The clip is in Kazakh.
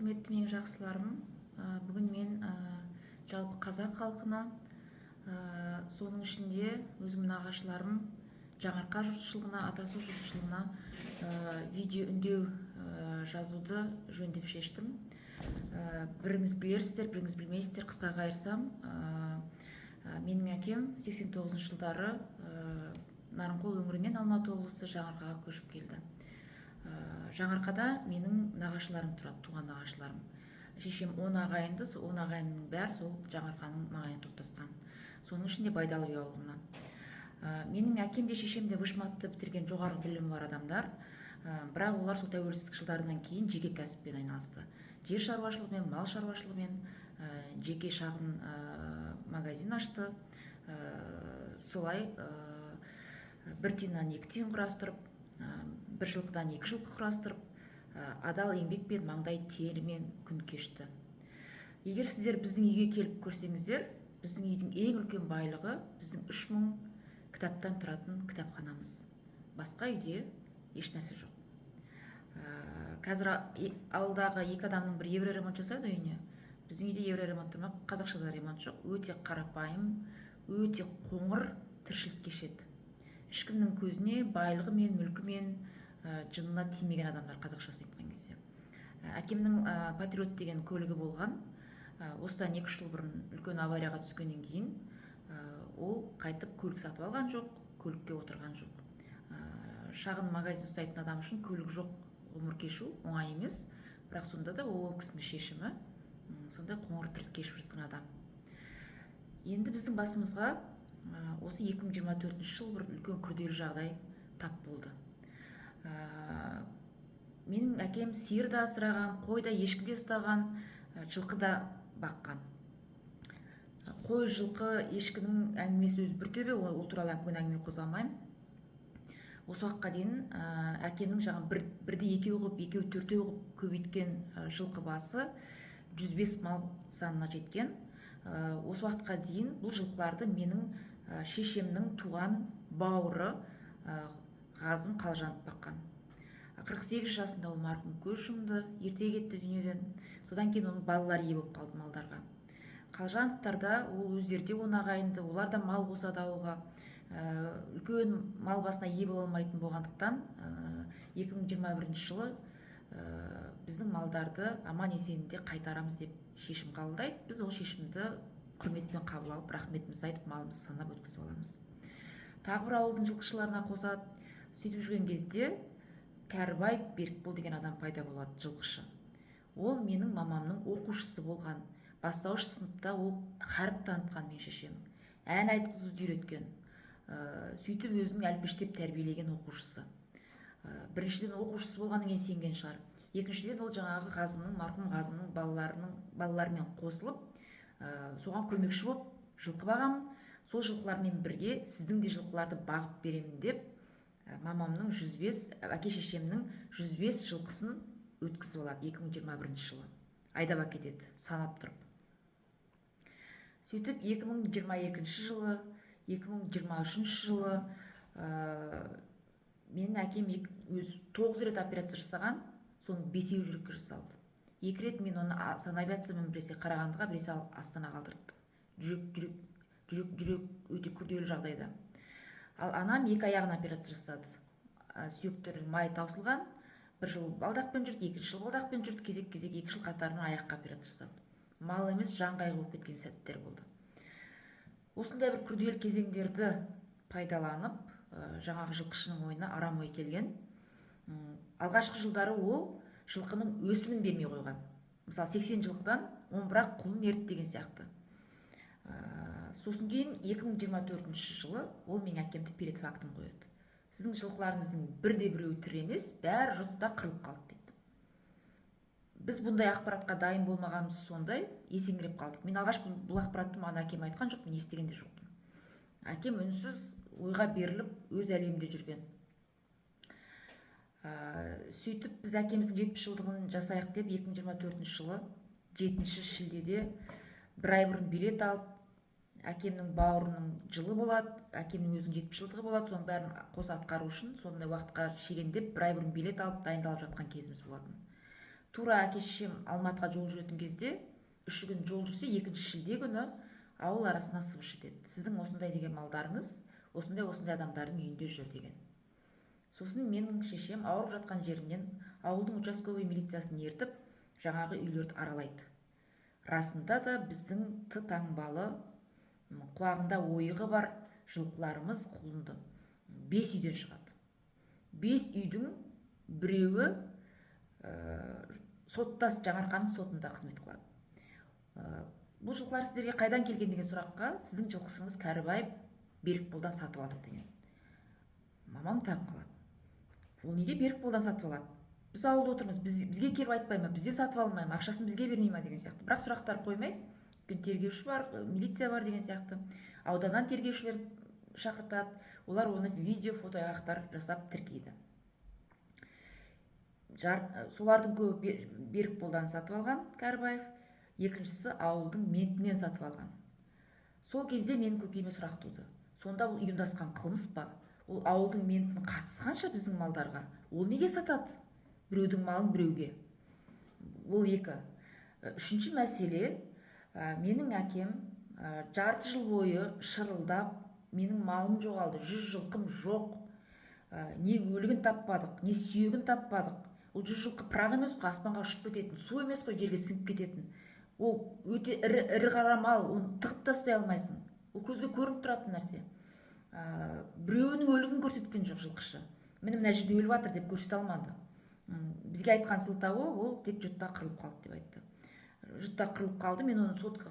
Құрметті менің жақсыларым, бүгін мен жалпы қазақ халқына, соның ішінде өзімнің нағашыларым Жаңаарқа жұртшылығына, Атасу жұртшылығына видео үндеу жазуды жөн деп шештім. Біріңіз білерсіздер, біріңіз білмейсіздер. Қысқа қайырсам, менің әкем 89 жылдары Нарынқол өңірінен, Алматы облысы, Жаңаарқаға көшіп келді. Жаңаарқада менің нағашыларым тұрады, туған нағашыларым. Шешем 10 ағайынды, сол 10 ағайынның бәрі сол Жаңаарқаның маңайына топтасқан, соның ішінде Байдалы би ауылына. Менің әкем де, шешем де вышматты бітірген, жоғарғы білімі бар адамдар. Бірақ олар сол тәуелсіздік жылдарынан кейін жеке кәсіппен айналысты: жер шаруашылығымен, мал шаруашылығымен, жеке шағын магазин ашты. Солай бір тиыннан екі тиын құрастырып, бір жылқыдан екі жылқы құрастырып, адал еңбекпен, маңдай терімен күн кешті. Егер сіздер біздің үйге келіп көрсеңіздер, біздің үйдің ең үлкен байлығы — біздің 3000 кітаптан тұратын кітапханамыз. Басқа үйде ешнәрсе жоқ. Қазір ауылдағы екі адамның бірі евроремонт жасайды үйіне, біздің үйде евроремонт тұрмақ, қазақшада ремонт жоқ. Өте қарапайым, өте қоңыр тіршілік кешеді. Ешкімнің көзіне байлығы мен мүлкімен, жынына тимеген адамдар, қазақшасын айтқан кезде. Әкемнің «Патриот» деген көлігі болған. Осыдан 2-3 жыл бұрын үлкен аварияға түскеннен кейін ол қайтып көлік сатып алған жоқ, көлікке отырған жоқ. Шағын магазин ұстайтын адам үшін көлік жоқ ғұмыр кешу оңай емес, бірақ сонда да ол кісінің шешімі. Сондай қоңыр тірлік кешіп жатқан адам. Енді біздің басымызға осы 2024 жыл бір үлкен күрделі жағдай тап болды. Менің әкем сиыр да асыраған, қой да, ешкі де ұстаған, жылқы да баққан. Қой, жылқы, ешкінің әңгімесі өзі бір төбе, ол туралы бүгін әңгіме қозғамаймын. Осы уақытқа дейін әкемнің жаңа бірде екеу қылып, екеу төртеу қылып көбейткен жылқы басы 105 мал санына жеткен. Осы уақытқа дейін бұл жылқыларды менің шешемнің туған бауыры Ғазым Қалжанов баққан. 48 жасында ол марқұм көз жұмды, ерте кетті дүниеден. Содан кейін оның балалары ие болып қалды малдарға. Қалжановтарда ол өздері де 10 ағайынды, олар да мал қосады ауылға. Үлкен мал басына ие бола алмайтын болғандықтан, 2021 жылы біздің малдарды аман есенінде қайтарамыз деп шешім қабылдайды. Біз ол шешімді құрметпен қабыл алып, рахметімізді айтып, малымызды санап өткізіп аламыз. Тағы бір ауылдың жылқышыларына қосады. Сөйтіп жүрген кезде Кәрібай Берікбол деген адам пайда болады, жылқышы. Ол менің мамамның оқушысы болған. Бастауыш сыныпта ол харіп танытқан менің шешем, ән айтқызуды үйреткен. Сөйтіп өзінің әлпештеп тәрбиелеген оқушысы. Біріншіден, оқушысы болғаннан кейін сенген шығар, екіншіден, ол жаңағы Ғазымның, марқұм Ғазымның балаларымен қосылып, соған көмекші болып жылқы бағамын, сол жылқылармен бірге сіздің де жылқыларды бағып беремін деп, мамамның 105, әке шешемнің 105 жылқысын өткізіп алады. 2021 жылы айдап әкетеді санап тұрып. Сөйтіп 2022 жылы, 2023 жылы менің әкем өзі тоғыз рет операция жасаған, соның бесеуі жүрекке жасалды. Екі рет мен оны санавиациямен біресе Қарағандыға, біресе Астанаға алдырттым. Жүрек өте күрделі жағдайда. Ал анам екі аяғына операция жасады. Сүйектері, май таусылған. Бір жыл балдақпен жүрді, екінші жыл балдақпен жүрді, кезек кезек 2 жыл қатарынан аяққа операция жасады. Мал емес, жан қайғы болып кеткен сәттер болды. Осындай бір күрделі кезеңдерді пайдаланып, жаңағы жылқышының ойына арам ой келген. Алғашқы жылдары ол жылқының өсімін бермей қойған. Мысалы, 80 жылқыдан 10 бір-ақ құлын ерді деген сияқты. Сосын кейін 2024 жылы ол менің әкемді перед фактом қояды: «Сіздің жылқыларыңыздың бірде біреуі тірі емес, бәрі жұтта қырылып қалды», — дейді. Біз бұндай ақпаратқа дайын болмағанымыз сондай, есеңгіреп қалдық. Мен алғаш бұл ақпаратты маған әкем айтқан жоқ, мен естіген де жоқпын. Әкем үнсіз ойға беріліп, өз әлемінде жүрген. Сөйтіп біз әкеміздің 70 жылдығын жасайық деп 2024 жылы 7 шілдеде бір ай бұрын билет алып, әкемнің бауырының жылы болады, әкемнің өзінің 70 жылдығы болады, соның бәрін қоса атқару үшін сондай уақытқа шегендеп, бір ай бұрын билет алып, дайындалып жатқан кезіміз болатын. Тура әке шешем Алматыға жол жүретін кезде, 3 күн жол жүрсе, 2 шілде күні ауыл арасына сыбыс жетеді: сіздің осындай деген малдарыңыз осындай осындай адамдардың үйінде жүр деген. Сосын менің шешем ауырып жатқан жерінен ауылдың участковый милициясын ертіп, жаңағы үйлерді аралайды. Расында да, біздің Т таңбалы, құлағында ойығы бар жылқыларымыз құлынды бес үйден шығады. Бес үйдің біреуі соттас, Жаңаарқаның сотында қызмет қылады. Бұл жылқылар сіздерге қайдан келген деген сұраққа, сіздің жылқышыңыз Кәрібаев Берікболдан сатып алдық деген. Мамам таң қалады: ол неге Берікболдан сатып алады? Біз ауылда отырмыз, бізге келіп айтпай ма, бізден сатып алмай ма, ақшасын бізге бермей ма деген сияқты. Бірақ сұрақтар қоймайды, өйткені тергеуші бар, милиция бар деген сияқты. Ауданнан тергеушілер шақыртады, олар оны видео, фото айғақтар жасап тіркейді. Солардың көбі Берікболдан сатып алған Кәрібаев, екіншісі ауылдың ментінен сатып алған. Сол кезде менің көкейіме сұрақ туды: сонда бұл ұйымдасқан қылмыс па? Ол ауылдың ментінің қатысы қанша біздің малдарға? Ол неге сатады біреудің малын біреуге? Ол екі. Үшінші мәселе, менің әкем жарты жыл бойы шырылдап: менің малым жоғалды, 100 жылқым жоқ, не өлігін таппадық, не сүйегін таппадық. Ол 100 жылқы пырақ емес қой, аспанға ұшып кететін, су емес қой, жерге сіңіп кететін. Ол өте ірі, ірі қара мал, оны тығып та ұстай алмайсың, ол көзге көрініп тұратын нәрсе. Біреуінің өлігін көрсеткен жоқ жылқышы, міне, мына жерде өліп жатыр деп көрсете алмады. Бізге айтқан сылтауы: ол тек жұтта қырылып қалды деп айтты. Жұтта қырылып қалды, мен оны соткаға